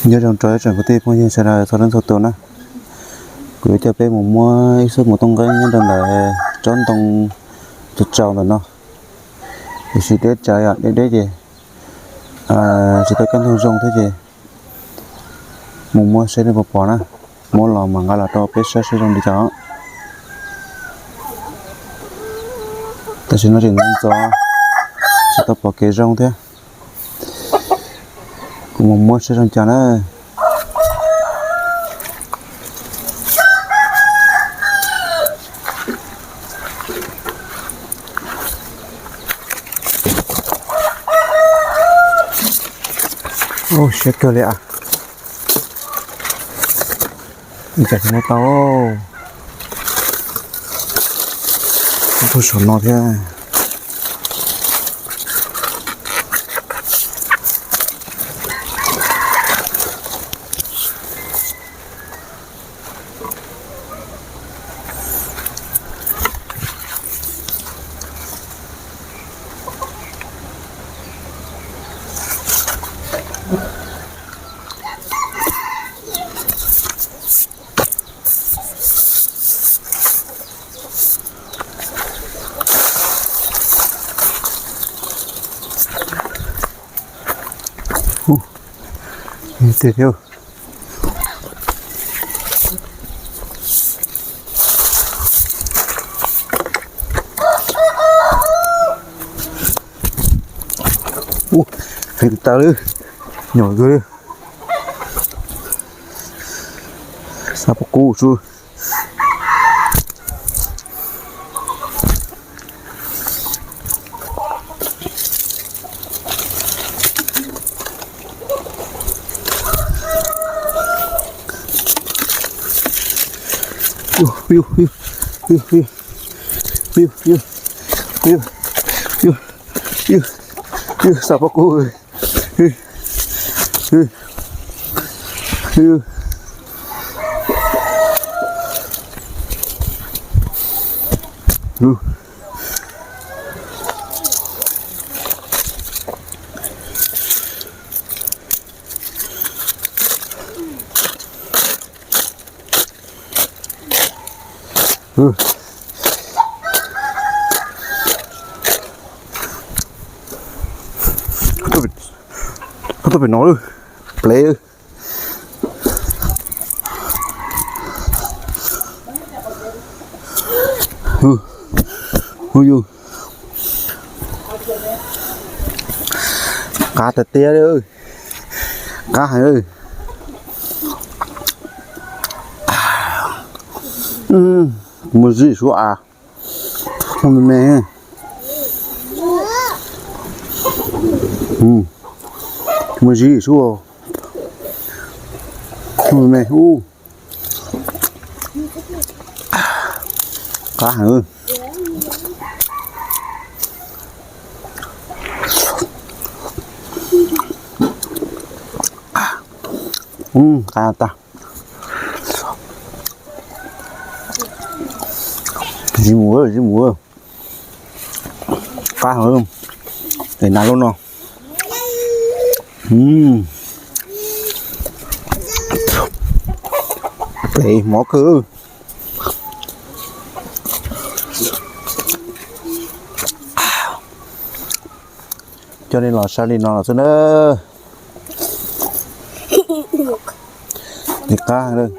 Nyob zoo rau ib tsoom kwv tij phooj ywg sawv daws txhua leej txhua tus na, kuv yuav coj peb mus muab ib xub mus tooj nqeeb nyob rau ntawm tsob ntoo tsaus tsaus ntawm no, tiam sis deb tsawv yom, deb deb ces tsis tau kaj ntug zoo thiab ces mus muab seb nej puas pom na, muab los mam nqa los rau peb saib seb zoo li cas. Tam sim no tseem ntxov ntxov, tsis tau pom kev zoo thiab. Kuv mus muab seb zoo cas na. Siab kawg li as. Ua cas tsis muab tau. Puag saum no thiab. Tig thiab. Heev tas li, nyuam kawg li. Xav pom kub tsuj. Xav pom kub. Koj tuaj pem no lawm, plev. Hu yus, qab tiag tiag li, qab heev li. Muaj zib suab as, me me, muaj zib suab, me me ub. Qab heev. Qab tas. Zib mus, zib mus. Qab heev. Es nas lub no. Plev mov kawg. Coj nej los saib li no xwb na. Qab heev.